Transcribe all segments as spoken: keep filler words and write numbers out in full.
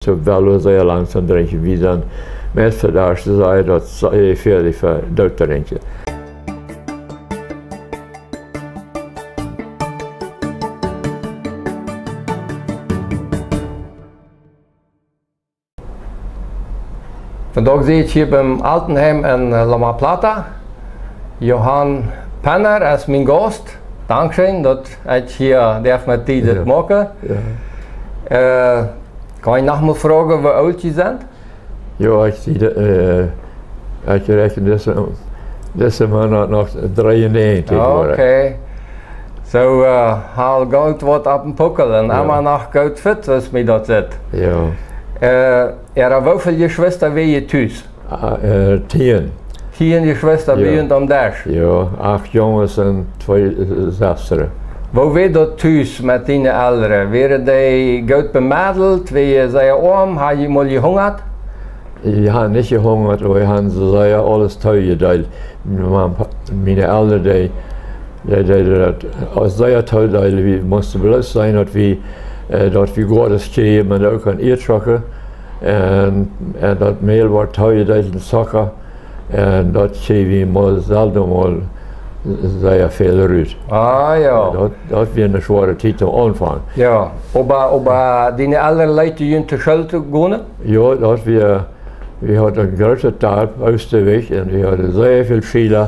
Soo well wie sea langsom drinkjen. Wie sent meist vedacht to sajen, daut see fäadich fa doot drinkjen. Vondoag sie ekj hia biem Altenheim en, eh, Loma Plata. Johan Penner es mien Gaust. Dankscheen, daut ekj hia derf met die dit moaken. Jo. Eh, kaun ekj noch mol froagen, woo oolt jie sent? Jo, ekj sie, eh, ekj räakjen dise, dise Moonat noch dreeunnäajentich Joa. Okay. Soo, eh, aul goot waut opp dän Puckel un emma noch goot fit, soo aus mie daut sitt. Jo. Eh, äa, woo väl Jeschwista wia jie tus? Ah, eh, tieen. Tieen Jeschwista, jo, bie junt aum Desch? Jo, acht Junges un twee, eh, Sestren. Woo wia daut tus met diene Elren? Wieren dee goot bemedelt? Wia jie sea oam? Hab jie mol jehungat? Wie haben nich jehungat, oba wie haben sea aules toojedeelt. Miene Elren, dee, dee, dee, dee, aules sea toojedeelt. Wie musten bloos seenen, daut wie, eh, daut wie Goades kjrieejen, oba uk aun Ieedschocken. Un, un daut Mäl wort toojedeelt un Zocka. Un daut kjrieejen wie mol selden mol sea väl rut. Ah, jo. Daut, daut wia eene schwoare Tiet aum Aunfank. Jo, oba, oba diene Elren leeten junt no School to gonen? Jo, daut wia, wie hauden een grootet Darp, Oostaweg, un wie hauden sea väl Schiela.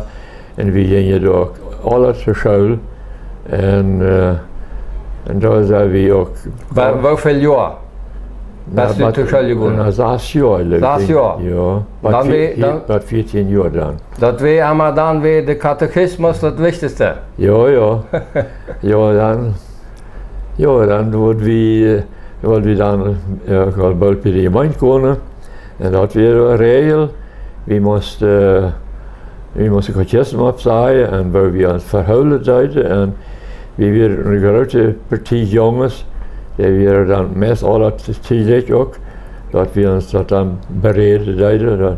Un wie jinjen doa aule no School. Un, eh, un doa sent wie uk. Bie, woo väl Joa? Na, best du no School jegonen? Na, sas Joa, jleew ekj. Sas Joa? Jo, dan bie, bie, dan bie vieetieen Joa dan. Daut wia emma dan wia de Katechismus daut wichtichste. Jo, jo. Jo, dan, jo, dan wort wie, eh, wort wie dan, eh, aul boolt bie de Jemeent gonen. Un daut wia de Räajel. Wie musten, eh, wie musten Katechismus oppsajen un woo wie ons vehoolen deeden. Un wie wieren eene groote Partie Junges, dee wieren dan meist aule tiedich uk, daut wie ons daut dan beräden deeden, daut,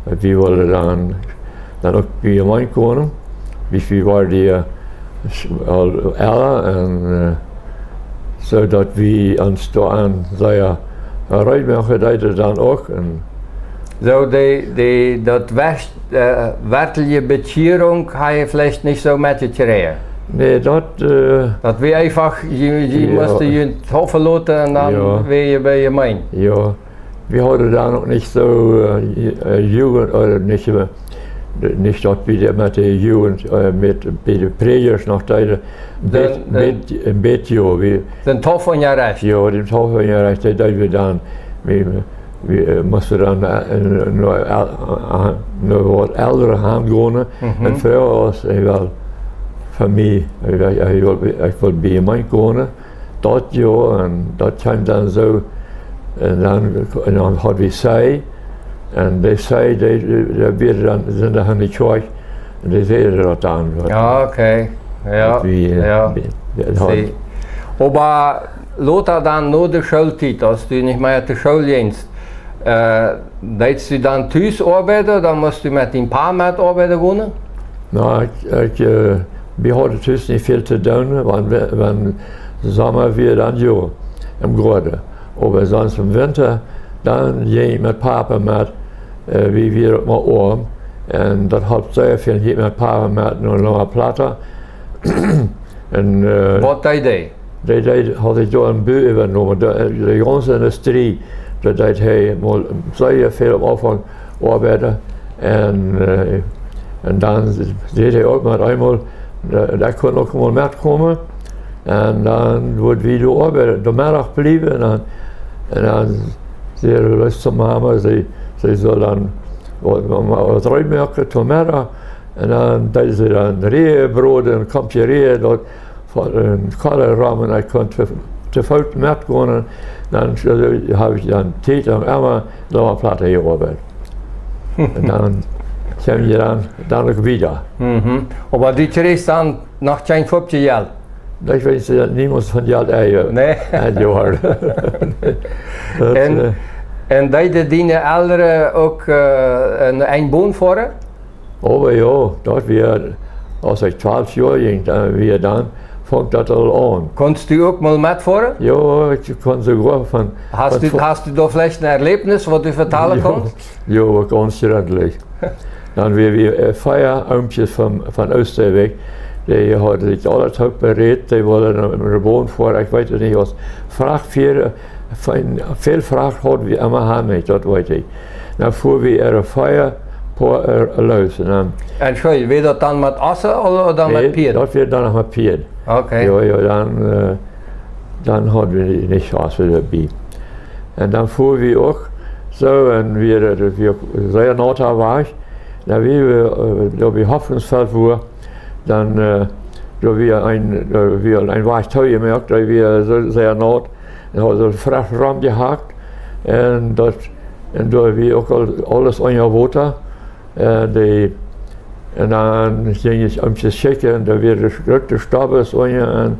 daut wie wullen dan, dan uk bie Jemeent gonen. Wie, wie wieren dee, eh, aul ella un, eh, soo daut wie ons doa aun sea reed moaken deeden dan uk. Un soo dee, dee, daut west-, eh, werkjliche Bekjierunk hab jie veleicht nich soo metjekjräajen. Nä, daut, eh, daut wia eefach, jie, jie, jo, musten june Taufe loten un dan, jo, wia jie bie Jemeent. Jo. Wie hauden dan uk nich soo, eh, Ju-, eh, Jugend, ooda nich, eh, nich daut wie met de Jugend, eh, met, bie de Prädjasch noch deeden, een bät, dan, dan bät, een bät, jo, wie dän Taufunjarecht. Jo, dän Taufunjarecht, dee deeden wie dan. Wie, wie, eh, musten dan, eh, no, eh, eh, no waut Elren han gonen. Mhm. Un froagen aus, eh, well, fa mie, eh, ekj, ekj wull, ekj wull bie Jemeent gonen. Daut Joa, un daut kjeem dan soo, un dan, un dan haud wie See, un dee See, dee, dee, dee wia dan, sent doa aun de Kjoakj, un dee säden daut dan. Jo, okay. Jo, daut wie, jo. Wie, wie, daut haud See. Oba lota dan no de Schooltiet, aus du nich mea to School jinjst, eh, deedst du dan tus oabeiden, dan must du met dien Pa met oabeiden gonen? Na, ekj, ekj, eh, wie hauden tus nich väl to doonen, wan, wan Somma wia dan jo em Goaden. Oba sonst em Winta, dan jinkj ekj met Papa met, eh, wie wieren uk mau oam. Un daut holp sea väl, jinkj ekj met Papa met no Loma Plata. Un, eh, waut deed dee? Dee, dee haud sikj doa een Bua äwajenomen. De, de gaunze Industrie, doa deed hee mol sea väl aum Aunfank oabeiden. Un, eh, un dan säd hee uk met eemol, eh, ekj kunn uk mol metkomen. Un dan wudd wie doa oabeiden, de Meddach bliewen. Un dan, un dan säd hee bloos to Mama, see, see sull dan waut, waut reed moaken to Meddach. Un dan deed see dan Räajen broden un Komkje Räajen, daut fa, eh, Kolle rom, un ekj kunn to, to Foot metgonen. Dan, eh, hab ekj dan Tiet emma Loma Plata jeoabeit. Un dan kjeem ekj dan, dan uk wieda. Mhm. Oba du kjrieechst dan noch kjeen Fuppkje Jelt? Ekj weet, eh, niemols von Jelt, eh, nä, enjoaren. Daut, un, eh, un deeden diene Elren uk, eh, en, en Bootsboot foaren? Oba jo, daut wia, aus ekj twalf Joa jinkj, dan, wia dan, funk daut aul aun. Kaust du uk mol metfoaren? Jo, ekj kaun soogoa von, hast du, hast du doa veleicht een Erlebnis, waut du vetalen kaust? Jo, waut gaunz schrakjlich. Dan wia wie, äh, vea Oomkjes von, von Oosterwijk, dee hauden sikj aule toop berät, dee wullen no, no de Bahn foaren, ekj weet et nich, aus Frachtfoara, väl Fracht haud wie emma han nich, daut weet ekj. Dan foaren wie äare vea Poa, äh, loos. Un dan, un schwind, wia daut dan met Ossen ooda dan met Pieed? Daut wia dan noch met Pieed. Okay. Jo, jo, dan, äh, dan hauden wie nich Ossen doabie. Un dan foaren wie uk soo, un wie, daut wia uk sea naut doa wajch. Dan wie, äh, doa bie Hoffnungsfeld wua, dan, äh, doa wia een, doa wia een Wajch too jemoakt, daut wia soo sea naut. Un haud soo fresch romjehakt. Un daut, un doa wia uk aul aules unja Wota. Äh, dee, un dan jinkj ekj om to kjikjen, un doa wia de groote Stobbes unja, un,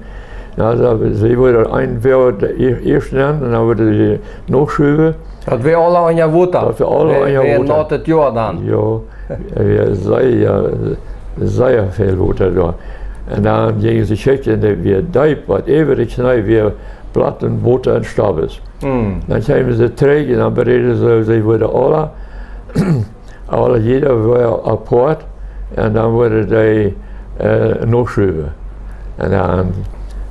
na, see wudden een Wajch de ieescht nämen, un dan wudden see nochschuwen. Daut wia aula unja Wota? Daut wia aula unja Wota. Wia naut daut Joa dan? Jo, wia sea, sea väl Wota doa. Un dan jinkj ekj kjikjen, un dee wia deep, waut äwa de Kjnee wia, platt un Wota un Stobbes. Dan kjeemen see trigj un dan beräden see, see wudden aula, aula, jieda wia apoat, un dan wudden dee, äh, nochschuwen. Un dan,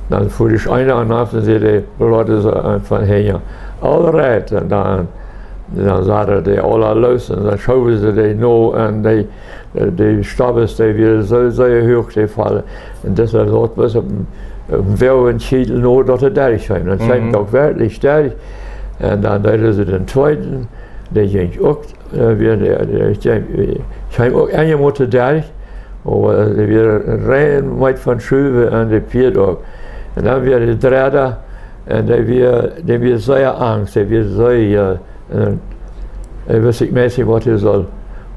dan foa eena aun un säd dee, leet see aun von hinjen: "All right." Un dan, dan saten dee aula loos un dan schowen see dee no un dee, äh, de Stobbes, dee wieren soo, soo huach, dee Fäla. Un daut wia daut, waut opp, opp Wajch un Kjiedel no daut et derch kjeem. Dan kjeem et uk werkjlich derch. Un dan deeden see dän tweeden, dee jinkj uk, äh, wia, dee, dee kjeem, kjeem uk eenjemol derch. Oba, äh, dee wia rein met von schuwen un de Pieed uk. Un dan wia de dredde, un dee wia, dee wia sea angst, dee wia sea, äh, un hee wist nich mea, waut hee sull.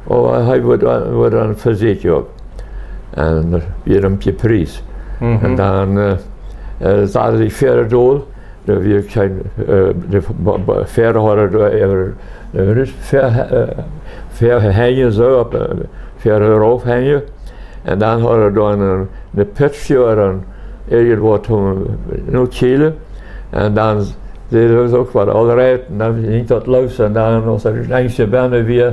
Oba hee wort, wort dan vesieekjt uk. Un daut wia een Pries. Un dan, äh, äh, saten see väa dol, doa wia kjeen, äh, de Väa hauden doa äwa, äh, väa, äh, väa henjen soo opp, äh, väa rauf henjen. Un dan hauden see doa een, een Pitsch ooda een, irjentwaut om no kjielen. Un dan säden see uk waut, all right, un dan jinkj daut loos. Un dan, aus et eenjemol bennen wia,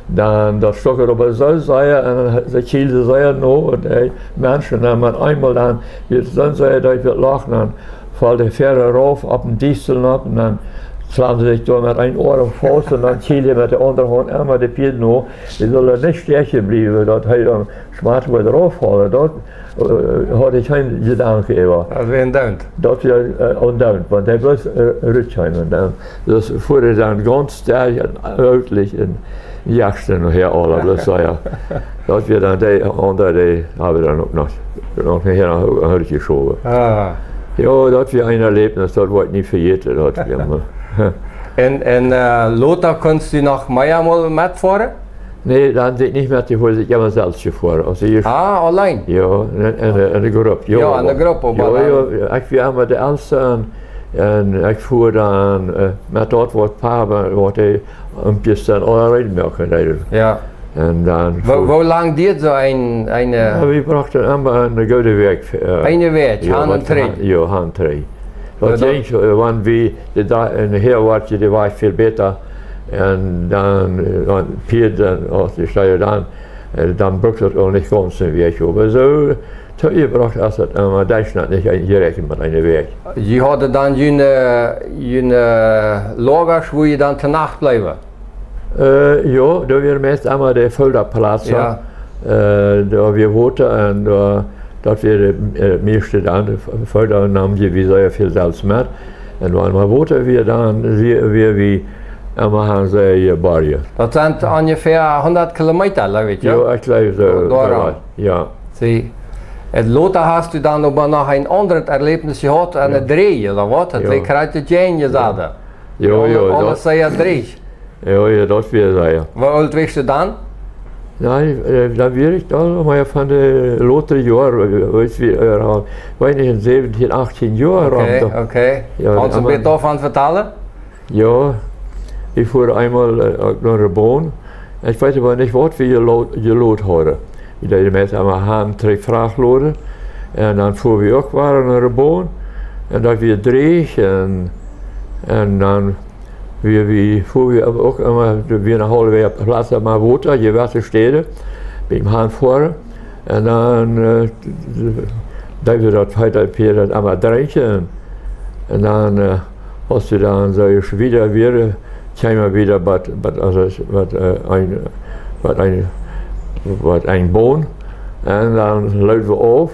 dan daut stuak oba soo sea, un dan, see kjielden sea no, un dee Menschen dan met eemol dan, wia daut soo sea, daut ekj wia lachen, dan foll de Väa rauf opp dän Diestel nopp, un dan klamden see sikj doa met een Oarm faust, un dan kjielden see met de aundre Haunt emma de Pieed no. Dee sullen nich stoakjen bliewen, daut hee dan schmock wudd rauffaulen. Daut, äh, haud ekj kjeen Jedanken äwa. Daut wia een Daunt. Daut wia, äh, een Daunt, wan dee bloos, äh, rutkjeem. Un dan, daut wia dan gaunz stoakj un ieeschtlich un jachzten nohäa aula bloos, jo. Daut wia dan dee aundre, dee hab wie dan uk noch, noch nohäa no Hus jeschowen. Ah. Jo, daut wia een Erlebnis, daut woa ekj nich vejäten, daut wia mol. Un, un, äh, lota kunst du noch mea mol metfoaren? Nä, dan sie ekj nich met jefoaren, sie ekj emma selfst jefoaren. Aus ekj, ah, auleen? Jo, en, en, en de Grupp, jo. Jo, en de Grupp, oba jo, dan jo, ekj wia emma de elste un, un ekj foa dan, äh, met daut waut Papa, waut hee, om Piesta aula reed moaken deed. Jo. Un dan woo, foa- woo lang dieed soo een, een, äh, jo, wie brochten emma eene goode Wäakj, äh, eene Wäakj, jo, han un trigj. Jo, han un trigj. Daut denkj ekj, äh, wan wie de, doa, en de Häa woat je de Wajch väl bäta. Un dan, äh, wan Pieed dan, aus dee steijen dan, äh, dan brukt daut uk nich gaunz een Wäakj, oba soo, toojebrocht es daut emma, daut es noch nich een, jeräakjent met eene Wäakj. Jie hauden dan june, june Loagasch, wua jie dan to Nacht bleewen? Äh, jo, doa wia meist emma de Folderplatz. Jo. Äh, doa wia Wota un, äh, daut wia de, äh, mieeschte dan, de F-, Folder naum je wie sea väl selfst met. Un wan mau Wota wia dan, wia, wia wie emma han see jeborjen. Daut sent onjefäa hundat Kilometa, jleew ekj, jo? Jo, ekj jleew soo, doa soo rom. Waut, jo. See, un lota hast du dan oba noch een aundret Erlebnis jehaut aun de Dree, ooda waut? Jo. Daut wia krakjt jäajen jesaden. Jo, jo, aules daut sea dreech. Jo, jo, daut wia sea. Woo oolt wieescht du dan? Jo, äh, dan wia ekj aul mau von de lotre Joaren, äh, weet wie, äh, weet nich, en säwentieen, achtieen Joa rom. Okay, okay. Jo, kaust du emma een bät doavon vetalen? Jo, ekj foa eemol, äh, uk no de Bahn. Ekj weet oba nich, waut wie jelo-, jelot hauden. Wie deeden meist emma han un trigj Fracht loden. Un dan fuaren wie uk wada no de Boon. Un daut wia dreech. Un, un dan wia wie, fuaren wie uk emma, wia ne haulwe Wajch Plaz met Wota, jewesse Städen, biem Hanfoaren. Un dan, äh, deeden wie daut Fee, daut Pieed daut emma drinkjen. Un dan, äh, aus wie dan soo wieda wieren, kjeemen wie wieda bie, bie, aulsoo, bie, äh, een, bie een, bie een Boon. Un dan leeten wie auf.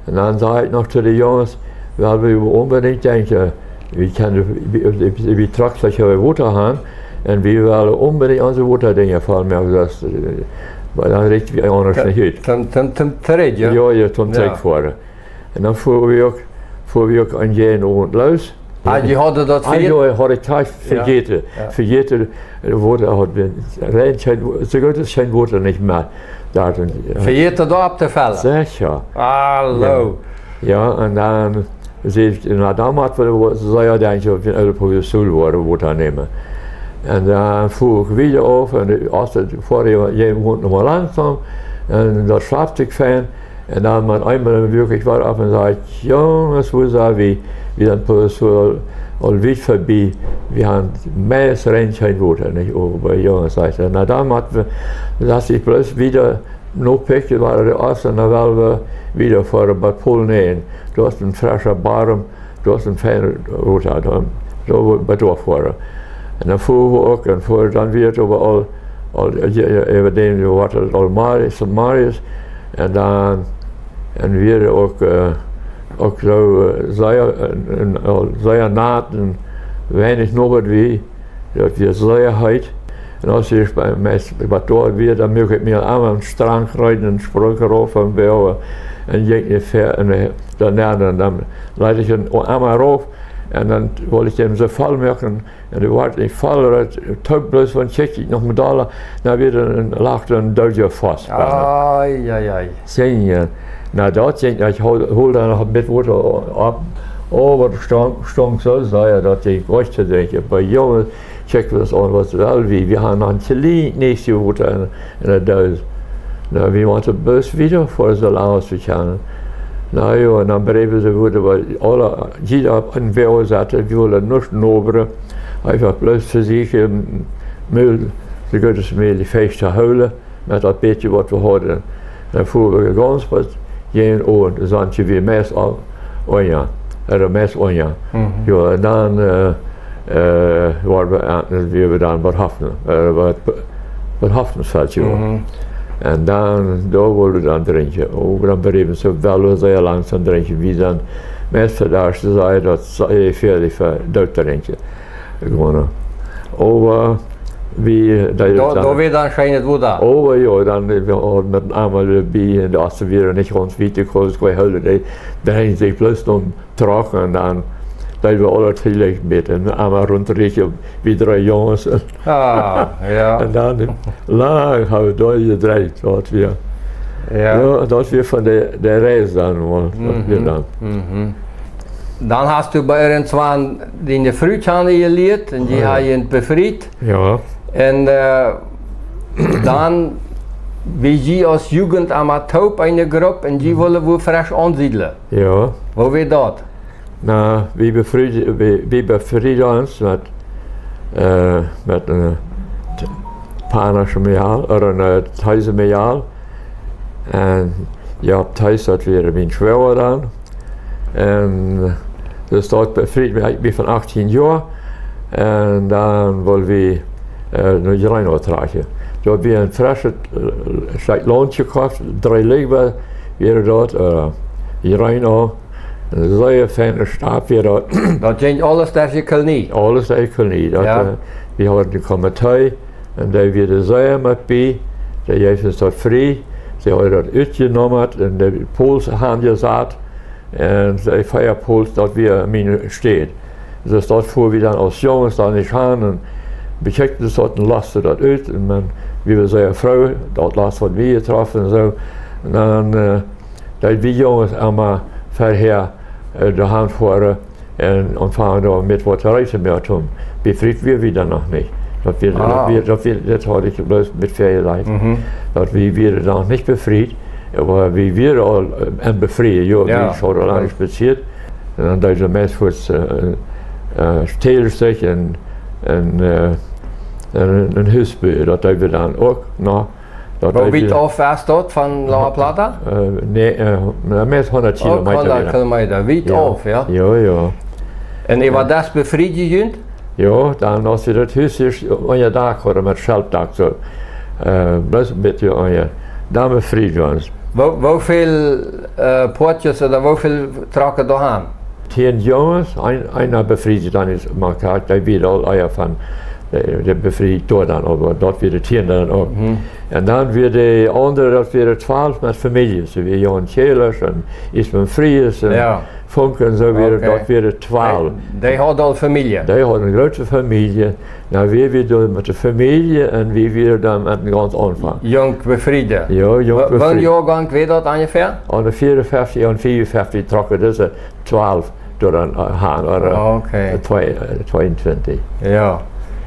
Un dan säd ekj noch to de Junges, well wie onbedinjt denkjen, wie kjennen, wie, wie, wie Trucks, daut wie Wota haben, un wie wellen onbedinjt onse Wotadinja voll moaken, daut, äh, wiels dan rieekjt wie aundasch nich ut. Tom, tom, tom trigj, jo? Jo, jo, tom trigj foaren. Un dan fuaren wie uk, fuaren wie uk aun jenen Owent loos. Ah, jie hauden daut Ah, vejäten? Jo, haud ekj krakjt vejäten. Jo. Vejäten, äh, Wota haud wie, rein kjeen, soo goot aus kjeen Wota nich mea. Doa, äh, vejäten doa opptofellen? Secha. Hallo. Jo. Jo, un dan säd ekj, na, dan mott wie sea denkjen, auf wie ne Professoa woaren, Wota nämen. Un dan fua ekj wieda auf un de Osten, fuaren wie noch mol langsom. Un daut schlapt sikj fein. Un dan met eemol wuak ekj wada opp un säd ekj, Junges, woo sent wie, wie sent Professoa aul, aul wiet verbie. Wie haben meist rein kjeen Wota, nich? Oba Junges, säd ekj, na dan mott wie, daut ekj bloos wieda nopikjen, wada de Osten, dan well wie wieda foaren bie Pol näajen. Doa es een frescha Bodem, doa es een feinet Wota, dan, doa wua wie doa foaren. Un dan fuaren wie uk, un fuaren dan wia daut oba aul, aul, äh, jo, jo, äwa däm, jo, wort daut aul Morjes, soo Morjes. Un dan, un wia uk, äh, uk soo, äh, sea, äh, äh, aul sea nat un weinich Nobat wie, daut wia sea heet. Un aus ekj bie, meist bie doa wia, dan muak ekj mie emma een Strang reed un sprunk rauf un wea, un jinkj nich ver, un, äh, dan, dan, dan leet ekj am emma rauf, un dan wull ekj am soo voll moaken, un dee wort nich voll, daut toop bloos von kjikj ekj noch mol doa, dan wia een, lach een Doodja faust. Ai, ai, ai. Sien, jo. Na, daut jinkj, ekj hol, hol dan noch een bät Wota opp, oba daut stunk, stunk soo sea, daut ekj nich to drinkjen. Oba Junges, kjikj, waut aun, waut well wie, wie haben noch een kjlien bät Wota en, en de Dos. Na, wie motten bloos wieda foaren, soo lang aus wie kjennen. Na jo, un dan bleewen see, wudden wie aule, jieda opp een Wajch sitten, wie wullen nuscht nobren. Eefach bloos fa sikj, ähm, Mäl, soo goot aus mäajlich fesch to hoolen, met daut bät waut wie hauden. Dan fuaren wie gaunz bat jenen Owent, dan sent wie meist aul unja, äh, meist unja. Mhm. Jo, un dan, äh, äh, wieren wie, äh, wieren wie dan bie Haften, äh, bie, bie Haftenfeld, jo. Mhm. Un dan, doa wullen wie dan drinkjen. Oba dan bleewen see wel sea lang to drinkjen. Wie sent meist vedacht, säd ekj, daut see, äh, fa, fa doot drinkjen. Gewonnen. Oba wie, daut Doa, dan doa wia dan scheen daut Wota. Oba jo, dan, äh, wie hauden met een Emma doabie un daut wia nich gaunz wiet, ekj hoolen, dee, dee dreiden sikj bloos om trocken un dan, daut wia aules jlikj met een Emma romdrieejen, wie dree Junges. Ah, jo. Un dan lang haben wie doa jedreit, daut wia. Jo. Jo, daut wia von de, de Reis dan, wua, daut wia Mhm, dan. mhm. Dan hast du bie irjentwan diene Fru kjanen jelieet un dee Oh, jo. haft junt befriet. Jo. Un, äh, dan, wie jie aus Jugend emma toop, eene Grupp, un jie Mhm. wullen wua fresch aunsiedlen. Jo. Woo wia daut? Na, wie befrieden, wie, wie befrieden ons met, äh, met een t-, Panasch Mejal, ooda een, äh, Theise Mejal. Un jo, Theis, daut wia mien Schwoaga dan. Un daut befried mie, ekj wia von achtieen Joa. Un dan wullen wie, äh, no Jreenau trakjen. Doa wia een freschet, äh, Stekj Launt jekoft, dree Liba wia daut, äh, Jreenau. Eene sea feine Staut wia daut. Daut jinkj aules derch de Kolonie. Aules derch de Kolonie. Daut, Jo. äh, wie hauden een Komitee un dee wia doa sea met bie. Dee jeef ons daut frie. See hauden daut utjenomen un de Pols aunjesat. Un dee vea Pols, daut wia miene Städ. Soo daut fuaren wie dan aus Junges dan nich han un bekjikjten daut un losten daut ut. Un dan, wie wieren sea froo, daut lotst waut wie jetroffen un soo. Un dan, äh, daut wie Junges emma verhäa, äh, doahan foaren un aunfangen doa met waut to räden met am. Befriet wia wie dan noch nich. Daut wia, daut Ah. wia, daut wia, daut haud ekj bloos met väl jelieet. Mhm. Daut wie wieren noch nich befriet. Oba wie wieren aul, äh, em Befrieen, jo, wie hauden aul lang spazieet. Un dan deeden wie meist fuaz, äh, äh, Tälerstich un, un, äh, un, un Hus buen, daut deeden wie dan uk noch. Woo wiet auf es daut von La Plata? Äh, nä, äh, na, meist hundat Kilomeeta wieda. Kilomeeta, wiet auf, jo? Jo, jo. Un äwa daut befrieden junt? Jo, dan aus wie daut Hus hia unja Dak hauden met Schelpdak, soo, äh, bloos een bät unja. Dan befrieden wie ons. Woo, woo väl, äh, Poatjes ooda woo väl trocken doa han? Tieen Junges, een, eena befried sikj dan es, mau krakjt, dee wia aul ea von, äh, dee befried doa dan, oba daut wieren tieen dan uk. Un dan wieren de aundre, daut wieren twalf met Famieljes, soo aus Johan Kjelers un Isman Fries un Funk un soo wieren, daut wieren twalf. Dee hauden aul Famielje? Dee hauden eene groote Famielje. Na, wie wieren dan met de Famielje un wie wieren dan met dän gaunz Aunfank. Junk befriede? Jo, junk befriede. Woo-, woon Joagank wia daut onjefäa? Aune vieeunfeftich un fiefunfeftich trocken dise twalf doa dan, äh, han, ooda, äh, twee-, äh, tweeuntwintich. Jo.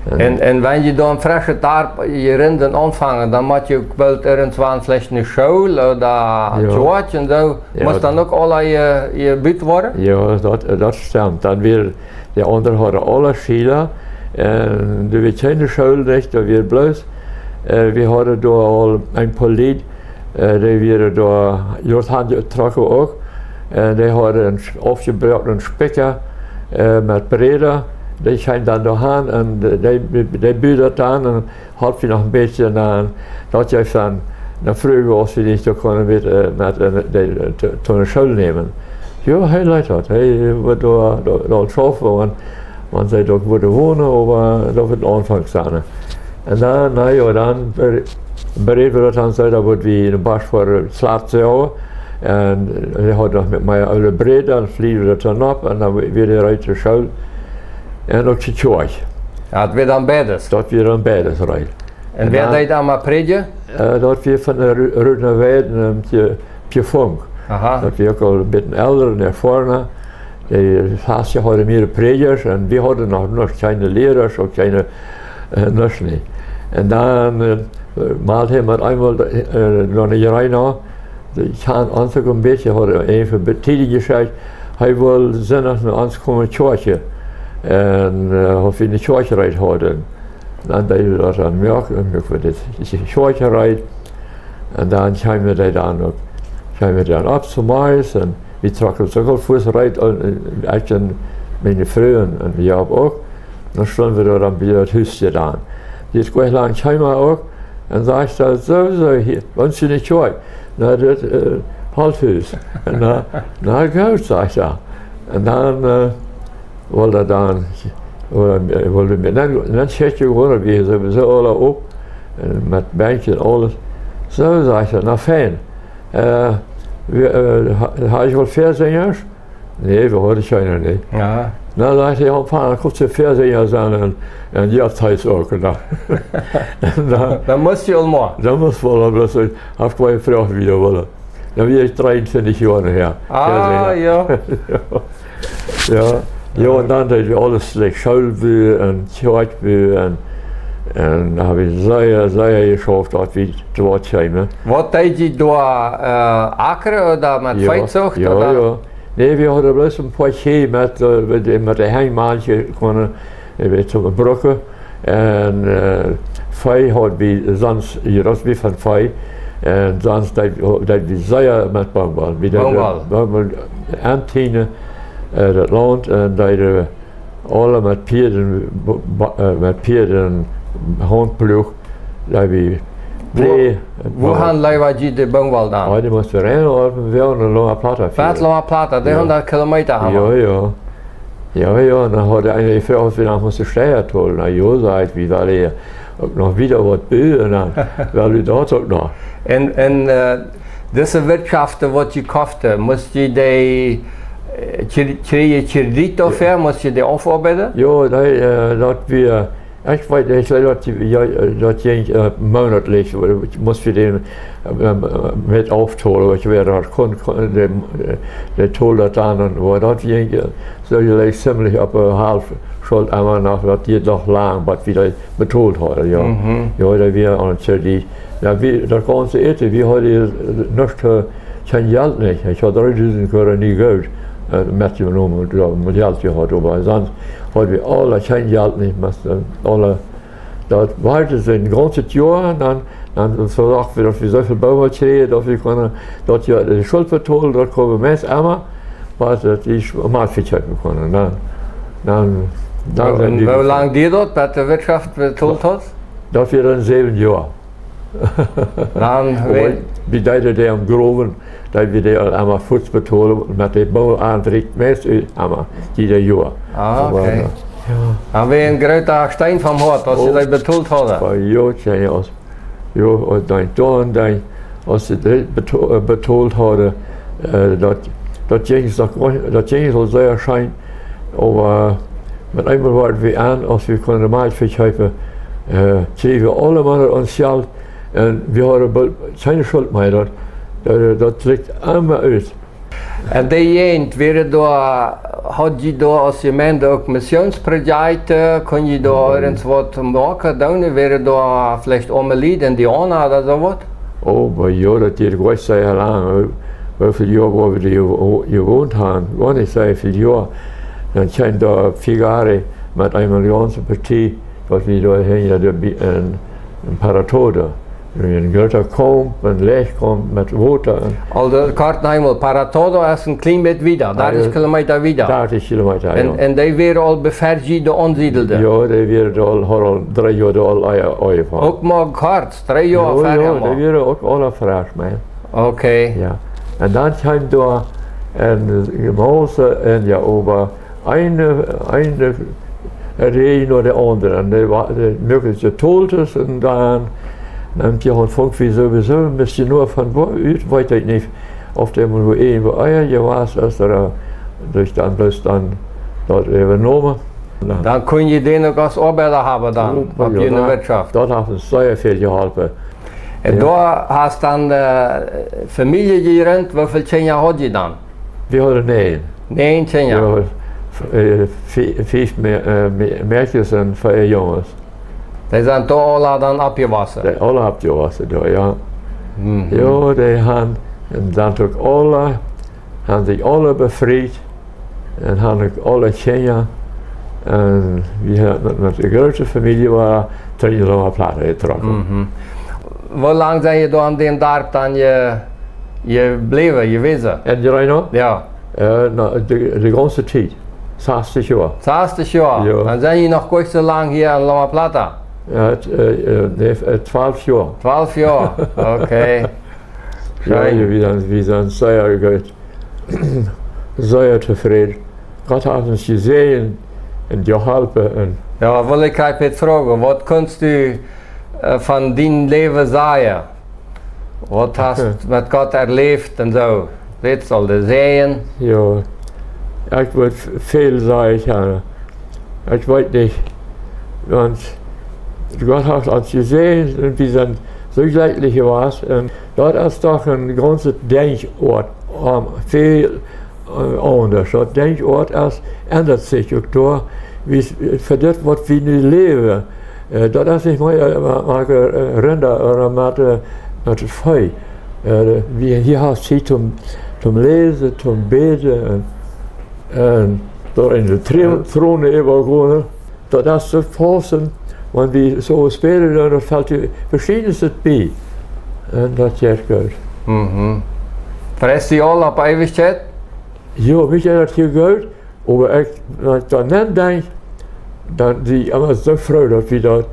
Un, un wan jie dan fresch daut Darp jie Rinden aunfangen, dan mott jie uk boolt irjentwan veleicht ne School ooda Kjoakj un soo. Jo. Mott dan uk aula je-, jebut woaren? Jo, daut, daut stemt. Dan wia, de aundre hauden aule Schiela. Un doa wia kjeene School nich, doa wia bloos, äh, wie hauden doa aul een poa Lied, äh, dee wieren doa, Jort han jetrocken uk. Un dee hauden een sch-, aufjebroakenen Spikja, äh, met Bräda. Dee kjeem dan doa han un dee, dee, dee bud daut dan un haud wie noch een bät, un daut jeef dan, dan fruach wie, auf wie nich doa kunnen met, äh, met, äh, dee, äh, to, to ne School nämen. Jo, hee leet daut. Hee wudd doa, doa, doa schaufen, wan, wan see doa wudden wonen, oba daut wudd een Aunfank sennen. Un dan, na jo, dan be-, bereed wie daut dan soo, daut wudd wie en Bosch ver Slot soo. Un hee haud noch met mie aule Bräda, dan flieden wie daut dan opp un dan wia hee reed to School. Un uk to Kjoakj. Jo, daut wia dan beides? Daut wia dan beides, reed. Un wäa deed dan mau prädjen? Äh, daut wia von de Ru-, Rudner Weiden, ähm, Pie-, Pie Funk. Aha. Daut wia uk aul een bät elra un erfoarna. Dee Fastje hauden mea Prädjasch un wie hauden noch, noch kjeene Liera, uk kjeene, äh, noch nich. Un dan, äh, mol hee met eemol, äh, noch nich rein, ekj kaun ons uk een bät, haud eefach Bettina jesajcht, hee wull Sindach no ons komen Kjoakj. Un, äh, auf wie ne Kjoakj reed hauden. Dan deed wie daut dan moaken, un wie wudden dit, dit Kjoakj reed. Un dan kjeemen dee dan uk, kjeemen dee dan opp to Meis, un wie trocken ons uk aul fuaz reed, un, äh, ekj un miene Fru un, un Job uk. Dan stunden wie doa dan bie daut Hus dan. Nich lang kjeem hee uk un sajcht daut: "Soo, soo, hia, woont jie nich hia?" "Na, daut, äh, Holthus." "Na, na goot," sajcht hee. Un dan, äh, wull hee dan, wull hee, wull hee met, dan, dan check je gewoen, wie soo, soo aula opp. Un met Benkj un aules. "Soo," sajcht hee, "na fein. Äh, wie, äh, ha-, hab jie aul Väasinjasch?" "Nä, wie hauden kjeene, nä." Jo. "Na," sajcht hee, "jo, Papa, dan kjemt de Väasinja aun un, un dee haft Tiet uk, nä." Un dan, dan must jie aul mau. Dan must wie aul bloos, äh, auf twee Froagen wada wellen. Dan wia ekj dreeuntwintich Joa aul. Ah, Väasinja. Jo. Jo. Jo, un dan deed wie aules, like, Schoolbuen un Kjoakjbuen un, un dan hab wie sea, sea jeschauft, daut wie to waut kjeemen. Waut deed jie doa, äh, akren ooda met Veezucht, jo, ooda? Jo. Nä, wie hauden bloos een poa Kjieej met, äh, met de, met de Henj, Mantje kunnen, äh, to brucken. Un, äh, Vee haud wie sonst, hia, daut wia von Vee. Un sonst deed, deed wie sea met Boomwoll. Wie deeden Boomwoll. Boomwoll auntienen, äh, daut Launt, un deeden aula met Pieed, bo-, bo-, äh, met Pieed, Hauntploag, deed wie Pläd. Wua, wua han leewa jie de Boomwoll dan? Oh, dee must wie rein opp dän Wajch no La Plata fieren. Bat La Plata, jo. Dreehundat Kilometa haben. Jo, jo. Jo, jo, dan haud eena jefroacht, auf wie noch musten Steia tolen. Na jo, saj ekj, wie well hia uk noch wieda waut buen, dan well wie daut uk noch. Un, un, äh, dise Wirtschoften, waut jie koften, must jie dee, äh, kre-, kjrieech jie Kjredit doafäa, must jie dee aufoabeiden? Jo, dee, äh, daut wia Ekj weet nich, daut, jo, daut jinkj, äh, moonatlich, must wie dän, ähm, met auftolen, waut wie doa kunnen, kunnen, dee, dee told daut aun, un woo daut jinkj, äh, soo jlikj ziemlich opp de Halft Schult emma noch, daut dieed noch lang, waut wie doa betolt hauden, jo. Jo, daut wia aun to die, jo, wie, daut gaunze Äten, wie hauden, äh, nuscht, äh, kjeen Jelt nich. Ekj haud dreedusent Euro nie Jelt, äh, metjenomen, jo, met Jelt jehaut, oba sonst hauden wie aule kjeen Jelt nich, must, äh, aule, daut wia een gaunzet Joa, un dan, dan vesochten wie, daut wie soo väl Boomol kjrieejen, daut wie kunnen, daut jo de Schult betolen, daut kunnen wie meist emma, waut daut wie Malkj vekjeepen kunnen. Dan, dan, dan Jo, sent un wie woo lang dieed daut, bat de Wirtschaft betolt haud? Daut wia dan säwen Joa. Dan Oba wie, wie deeden dee aum Growen, daut wie dee aul emma fuaz betolen, met de Boomol aundrieekjt meist emma, jieda Joa. Ah, okay. Jo. Dan wia een groota Steen vom Hoat, aus see dee betolt hauden. Oba jo, jo, aus, jo, un dan, dan, dan, aus see dee beto-, äh, betolt hauden, äh, daut, daut jinkj noch, daut jinkj aul sea scheen, oba met eemol worden wie aun, aus wie kunnen Malkj vekjeepen, äh, kjrieejen wie aule Moonat ons Jelt, un wie hauden boolt kjeene Schult mea, daut, äh, daut rieekjt emma ut. Un dee Jäajent, wieren doa, haud jie doa aus Jemeent uk Missionsprojekten, kunn jie doa irjent waut moaken, doonen, wieren doa veleicht Omelie, Indiauna ooda soo waut? Oh, oba jo, daut dieed goanich sea lang. Woo väl Joa, woo wie doa jewo-, jewont haben, goanich sea väl Joa. Dan kjeem doa Figari met eene gaunze Partie, waut wie doa hinja de Bi-, en, en Paratodo. Een groota Komp, een Läajch Komp met Wota. Aulsoo, kort noch eemol, Paratodo es een kjlien bät wieda, dartich Kilometa wieda. Dartich Kilometa, jo. Un dee wieren aul befäa jie doa aunsiedelden? Jo, dee wieren doa aul, hauden aul dree Joa doa aul aunjefongen. Uk mau kort, dree Joa Jo, jo, dee wieren uk aule fresch, Maun. Okay. Jo. Un dan kjeem doa een Gemose un jo, oba eene, eene Reaj no de aundre. Un dee wa-, dee muaken see Toltes un dan, un dee hauden, funk wie sowieso een bät no von wua ut, weet ekj nich, auf dee mol irjentwua ea jewast es, ooda, äh, derch dan bloos dan daut äwajenomen. Jo. Dan kunn jie dän uk aus Oabeida haben dan, Jo, opp jo, june daut, Wirtschaft. Daut haft ons sea väl jeholpen. Un Jo. doa hast dan, äh, Famielje jejrint, woo väl Kjinja haud jie dan? Wie hauden näajen. Näajen Kjinja? Jo, f-, äh, fi-, fief Mä-, äh, Mä-, Mäakjes un vea Junges. Dee sent doa aula dan oppjewossen? Dee aula oppjewossen doa, jo. Mhm. Jo, dee han, un dan uk aula, han sikj aula befriet, un han uk aula Kjinja. Un wie han met, met de groote Famielje wia, trigj no Loma Plata jetrocken. Mhm. Woo lang sent jie doa aun dän Darp dan je-, jebläwen, jewast? En Llerena? Jo. Äh, na, de, de gaunze Tiet. Sastich Joa. Sastich Joa? Jo. Dan sent jie noch goanich soo lang hia en Loma Plata? Jo, et, äh, äh, nä, äh, twalf Joa. Twalf Joa, okay. Jo, Scheen. Wie sent, wie sent sea goot, sea tofräd. Gott haft ons jesäajent un jeholpen un Jo, well ekj hia froagen, waut kaust du, äh, von dien Läwen sajen? Waut hast met Gott erläft un soo? Dit saul de Säajen. Jo, ekj wudd v-, väl sajen kjennen. Ekj weet nich, want Gott haft ons jesäajent un wie sent soo jlekjlich jewast. Un daut es doch een gaunzet Denkjoat, ähm, väl, äh, aundasch. Daut Denkjoat es, endat sikj uk doa, wie s-, fa dit, waut wie nu läwen. Äh, daut es nich mea, äh, met, met, äh, Rinda ooda met, äh, met Vee. Äh, wie hia hast Tiet toom, toom läsen, toom bäden un, un doa en de Tro-, Jo. Tronen äwagonen. Daut es soo fausten, wan wie soo bäden, dan felt die veschiednet bie. Un daut jeit goot. Mhm. Freist du aul opp Eewichkjeit? Jo, mie jeit daut hia goot. Oba ekj, wan ekj doaraun denkj, dan sie ekj emma soo froo, daut wie daut,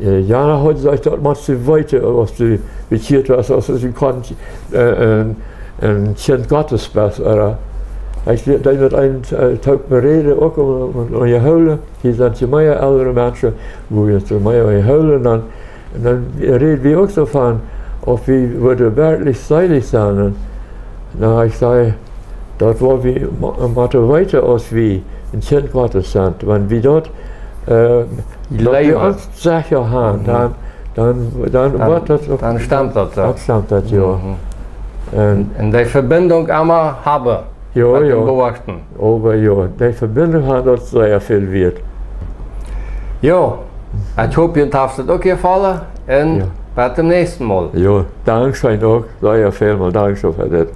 äh, jo, haud ekj daut mol soo wiet, aus du bekjieet wieescht, aus du kaust, äh, een, een Kjint Gottes best, ooda? Ekj deed met eenen, äh, toop räden, uk om, om, om je hoolen. Hia sent je mea eldre Menschen, wua wie ons mea om je hoolen, dan Un dan räd wie uk soo von, auf wie wudden werkjlich seelich sennen. Na, ekj säd, daut woa wie mo-, motten weeten, aus wie een Kjint Gottes sent. Wan wie daut, äh, Daut wie ons secha han, dan, dan, dan woat daut uk, dan stemt daut, jo. Un de Vebinjunk emma haben met dän Beobachten. Oba jo, de Vebinjunk haft daut sea väl wieet. Jo, ekj hop, junt haft daut uk jefollen un bat dem näakjsten Mol. Jo, dankscheen uk, sea väl mol dankscheen fa dit.